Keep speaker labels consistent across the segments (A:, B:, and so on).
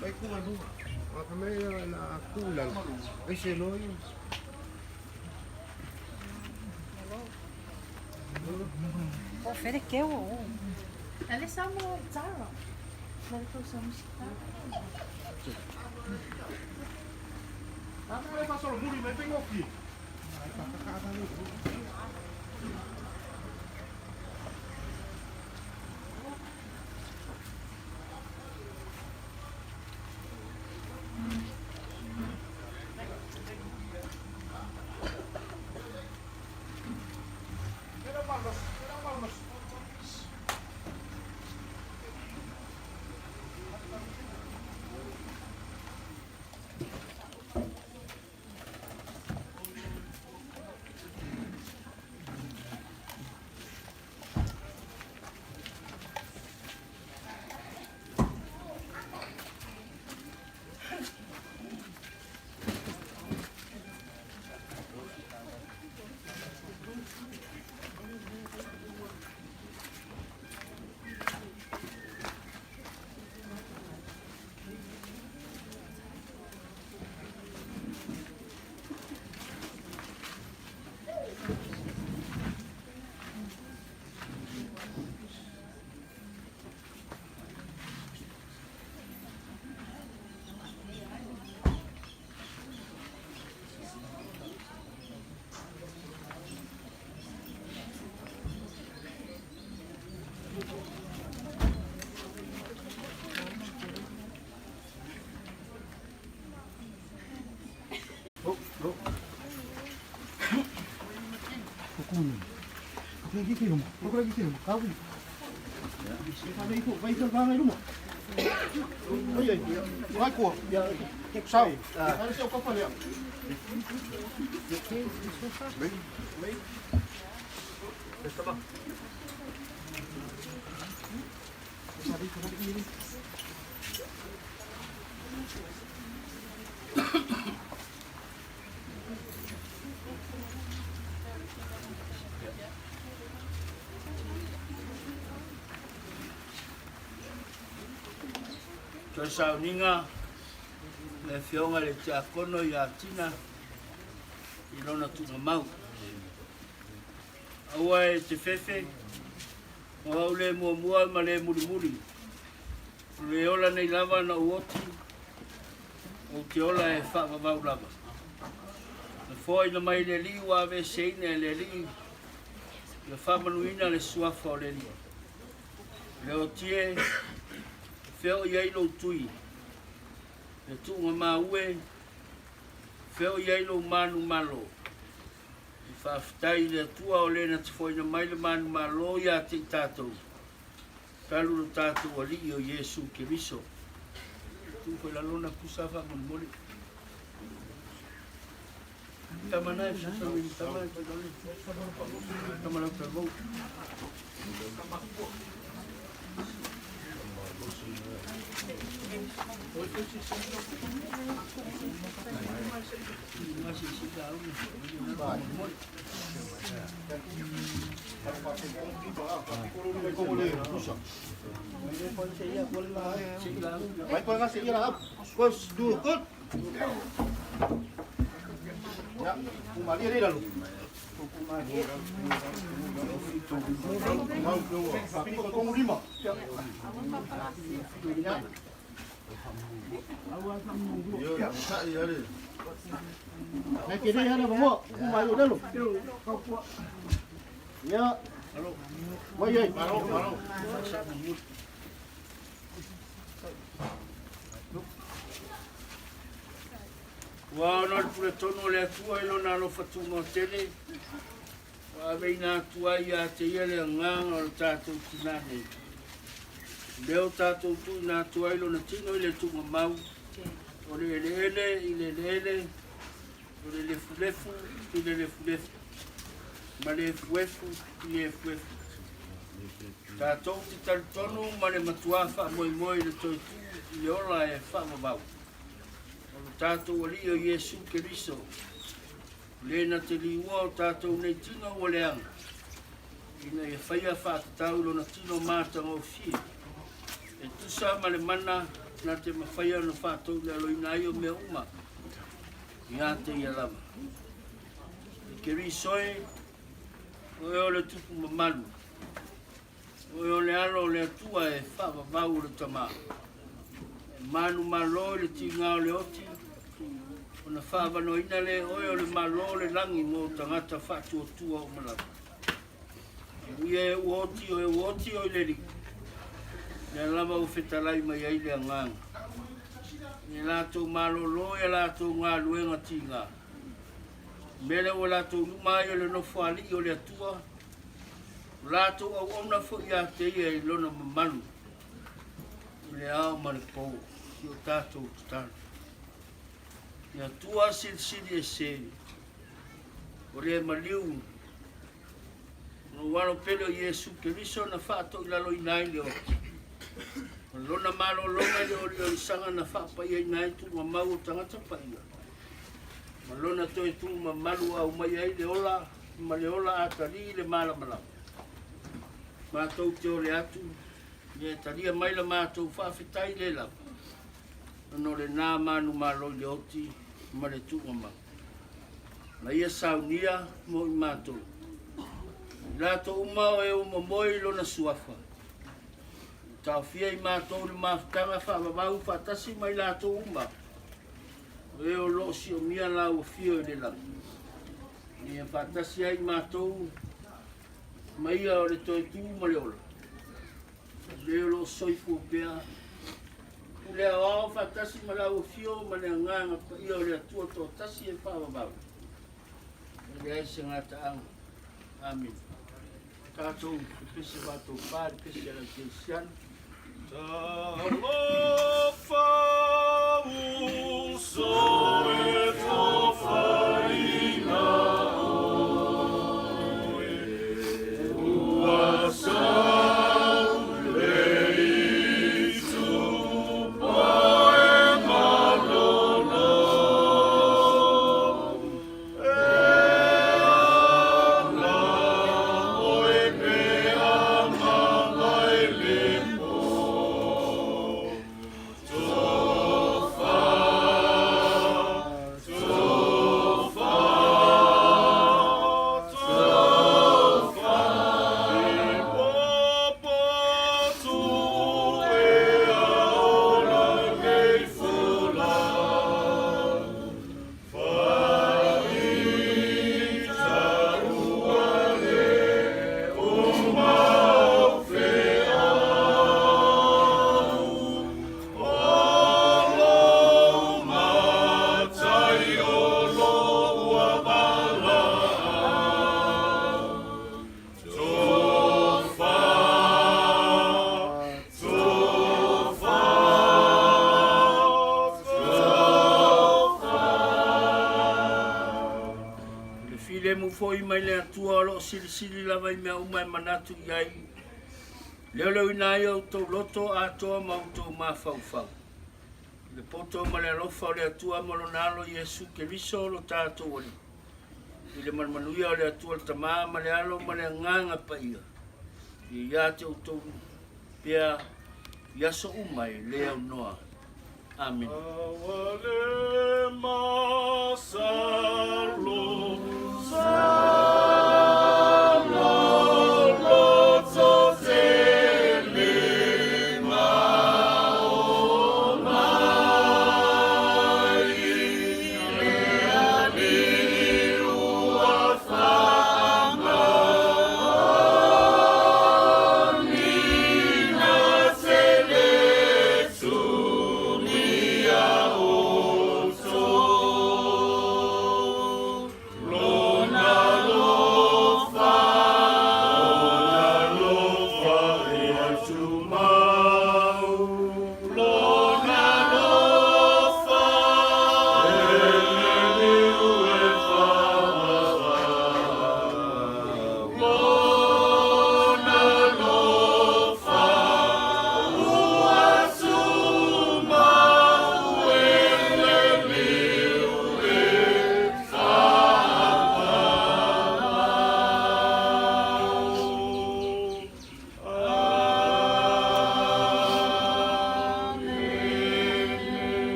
A: Mai ku anu. Ka mea la ku lalo. Ai se loi.
B: O fere ke o.
C: Ele samo tara. Lele ko samo tara.
D: Toe sauniga le Afioga i le Tiakono ia Tina i lona tuugamau. Aua e te fefe, o au le muamua ma le mulimuli. O le ola nei lava na ou oti, ou te ola e faavavau lava. Na foaina mai le Alii ua aveeseina e le Alii, ia faamanuina le suafa o le Alii. Le otie, fea o i ai lou tui, le tuugamau e, fea o i ai lou manumalo. E faafetai i le Atua o le na te foaina mai le manumalo ia te i tatou, talu lo tatou Alii o Iesu Keriso. Tuu foi lalo na pusa faamolemole. Tama na e fesoasoani i tama e tama lau talavou.
A: Vai ko nga se ira. Kos du kot. Ya, kumali ri lalu.
D: Ua ona o le puletonu o le Atua i lona alofa tumau tele, ua aveina atu ai ia te ia le agaga o le tatou tinā nei. Lea o tatou tuuina atu ai lona tino i le tuugamau, o le eleele i le eleele, o le lefulefu i le lefulefu. ma le efuefu i le efuefu. Tatou te talitonu ma le matuā faamoemoe i le toe tuu i le ola e faavavau o lo tatou Alii o Iesu Keriso, o le na te liua o tatou nei tino ua leaga, ina ia faia faatatau i lona tino matagofie, e tusa ma le mana na te mafaia ona faataulealoina ai o mea uma ia te ia lava. E Keriso e, o oe o le tupu mamalu, o oe o le alo o le Atua e faavavau o le Tamā, e manumalo i le tiga o le oti, ona faavanoaina lea e oe o le Malo o le lagi mo tagata faatuatua uma lava. Amuia e ua oti o e ua oti o i le alii, lea lava ua fetalai mai ai le Agaga. I latou malolo i a latou galuega tiga, mea lea ua latou luma ai o le nofoalii o le Atua, o latou auauna foi ia te ia i lona mamalu i le ao ma le po, si o tatou tatalo. Le Atua silisili ese, o le maliu lou alo pele o Iesu Keriso na faatoilaloina ai le oti. O lona malologa i le oliolisaga na faapaiaina ai tuugamau o tagata paia, ma lona toe tuumamalu aumai ai le ola ma le ola atalii i le malamalama. Matou te ole atu, ia e talia mai la matou faafetai le lava, ona o lena manumalo i le oti ma le tuugamau. Na ia saunia mo i matou. I latou uma o e ua momoe i lona suafa, ua taofia i matou le mafutaga faavavau faatasi ma i latou uma o e o lo o siomia lau afio i le lagi. Ia faatasi ai matou ma ia o le toe tu ma le ola, o le o lo o soifua pea, pule aoao faatasi ma lau afio ma le Agaga Paia o le Atua toatasi e faavavau, e leai se gataaga. Amene. Tatou pepese faatofā le pese a le Kerisiano. Talofa uso e tofaina oe, ua sau le itupa e malolo. E ala oe mea mamae le po. Tofa, tofa, tofa. E popo e aola nei fula. Le filemu foi mai le Atua o lo o silisili lava i mea uma e manatu i ai, leoleoina ai outou loto atoa ma outou mafaufau. I le poto ma le alofa o le Atua ma lona Alo Iesu Keriso lo tatou Alii. I le manumanuia o le Atua le Tama ma le Alo ma le Agaga Paia, ia ia te outou pea i aso uma e le aunoa. Amene. Awale masalo, salo loto tele ma o mai le alii ua faamaoni na tele tumia outou.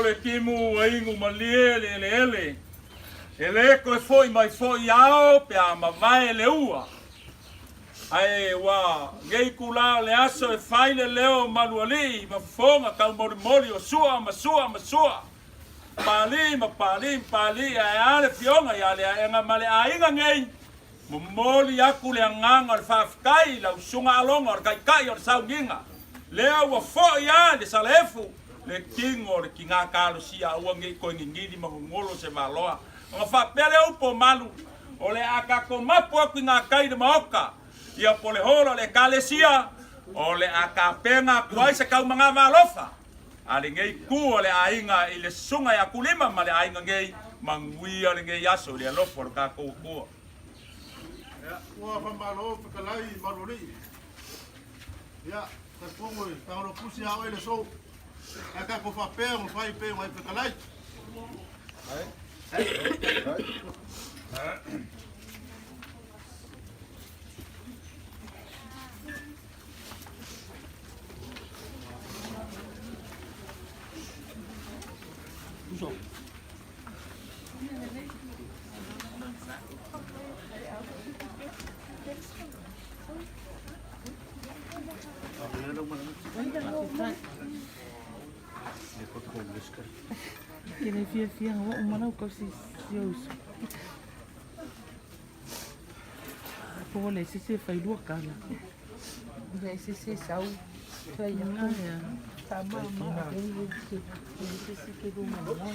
E: le timu ua inu malie le eleele, e le toe fo'i mai fo'i ao pe a mavae le ua. Ae ua nei itulā o le aso e fai le leo o Malualii ma fofoga taumolimoli o Sua ma Sua ma Sua, Papalii ma Papalii ma Papalii, ae a le Afioga ia Leaega ma le aiga nei, momoli atu le agaga o le faafetai i lau Susuga Aloga o le Taitai o le Sauniga, lea ua fo'i lava i le Salaefu le tino o le tina talosia aua ne i toe ninili ma gogolo se valoa. Ona faapea lea upu o Malu, O le a tatou mapu atu i gatai i le Maota, ia po o le hall o le Ekalesia, o le a tapena atu ai se taumanava alofa a lenei itu o le aiga i le Susuga ia Tulima ma le aiga nei, manuia lenei aso i le alofa o le tatou Atua.
F: Ia, ua faamalo fetalai i Malualii. Ia, talitonu e tagalo pusi a oe le sou. Ae tatou faapea ona fai pei ona e fetalai.
C: Ke le fiafia ua uma lau kausi si ou uso. Po ua leai se isi e fai lua kala. Leai se isi e sau. Leai se isi ke luma moe.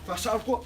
A: Faasao koa.